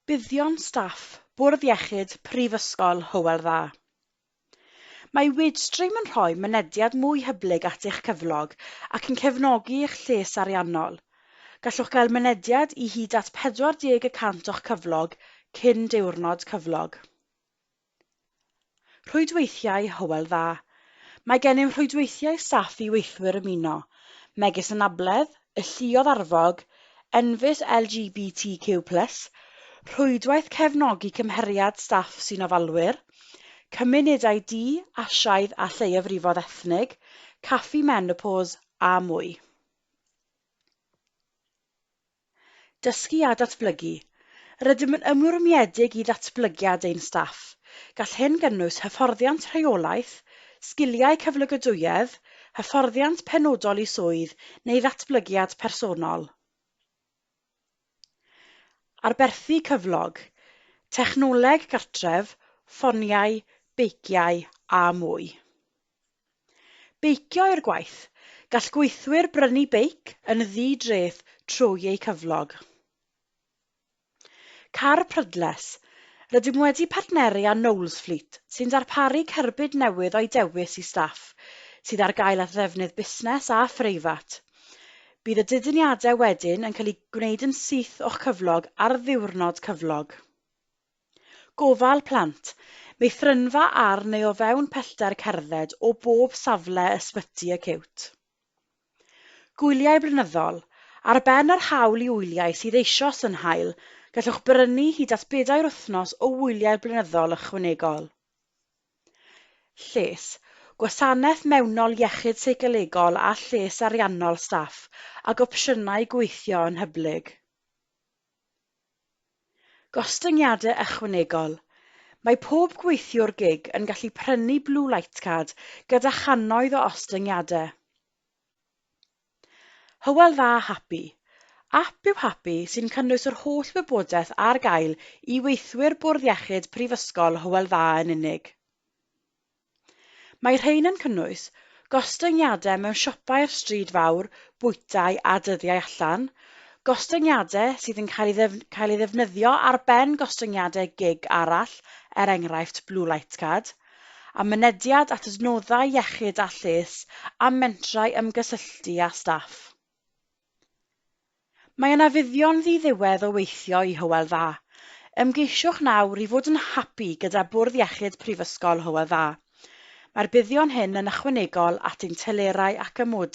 Buddion staff Bwrdd Iechyd Prifysgol Hywel Dda. Mae Wagestream yn rhoi mynediad mwy hyblyg at eich cyflog ac yn cefnogi eich lles ariannol. Gallwch gael mynediad i hyd at 40 y cant o'ch cyflog cyn diwrnod cyflog. Rhwydweithiau Hywel Dda. Mae gennym rhwydweithiau staff i weithwyr ymuno, megis anabledd, y lluoedd arfog, enfys LGBTQ plus, rhwydwaith cefnogi cymheriad staff sy'n ofalwyr, cymunedau du, Asiaidd a lleiafrifoedd ethnig, caffi menopos a mwy. Dysgu a datblygu. Rydym yn ymrwymiedig i ddatblygiad ein staff. Gall hyn gynnwys hyfforddiant rheolaeth, sgiliau cyflogadwyedd, hyfforddiant penodol i swydd neu ddatblygiad personol. Arberthu cyflog, technoleg gartref, ffoniau, beiciau a mwy. Beicio i'r gwaith. Gall gweithwyr brynu beic yn ddi-dreth trwy eu cyflog. Car prydles. Rydym wedi partneru â Knowles Fleet, sy'n darparu cerbyd newydd o'u dewis i staff, sydd ar gael at ddefnydd busnes a phreifat. Bydd y didyniadau wedyn yn cael eu gwneud yn syth o'ch cyflog ar ddiwrnod cyflog. Gofal plant, meithrinfa ar neu o fewn pellter cerdded o bob safle ysbyty acíwt. Gwyliau blynyddol, ar ben yr hawl i wyliau sydd eisoes yn hael, gallwch brynu hyd at bedair wythnos o wyliau blynyddol ychwanegol. Lles, gwasanaeth mewnol iechyd seicolegol a lles ariannol staff ag opsiynau gweithio yn hyblyg. Gostyngiadau ychwanegol. Mae pob gweithiwr gig yn gallu prynu Blue Light Card gyda channoedd o ostyngiadau. Hywel Dda Happy. Ap yw Happy sy'n cynnwys yr holl wybodaeth ar gael i weithwyr Bwrdd Iechyd Prifysgol Hywel Dda yn unig. Mae rhain yn cynnwys, gostyngiadau mewn siopau'r stryd fawr, bwytai a dyddiau allan, gostyngiadau sydd yn cael ei cael ei ddefnyddio ar ben gostyngiadau gig arall, er enghraifft Blue Light Card, a mynediad at adnoddau iechyd a lles a mentrau ymgysylltu â staff. Mae yna fuddion ddi-ddiwedd o weithio i Hywel Dda. Ymgeisiwch nawr i fod yn happy gyda Bwrdd Iechyd Prifysgol Hywel Dda. Mae'r buddion hyn yn ychwanegol at ein telerau ac amodau.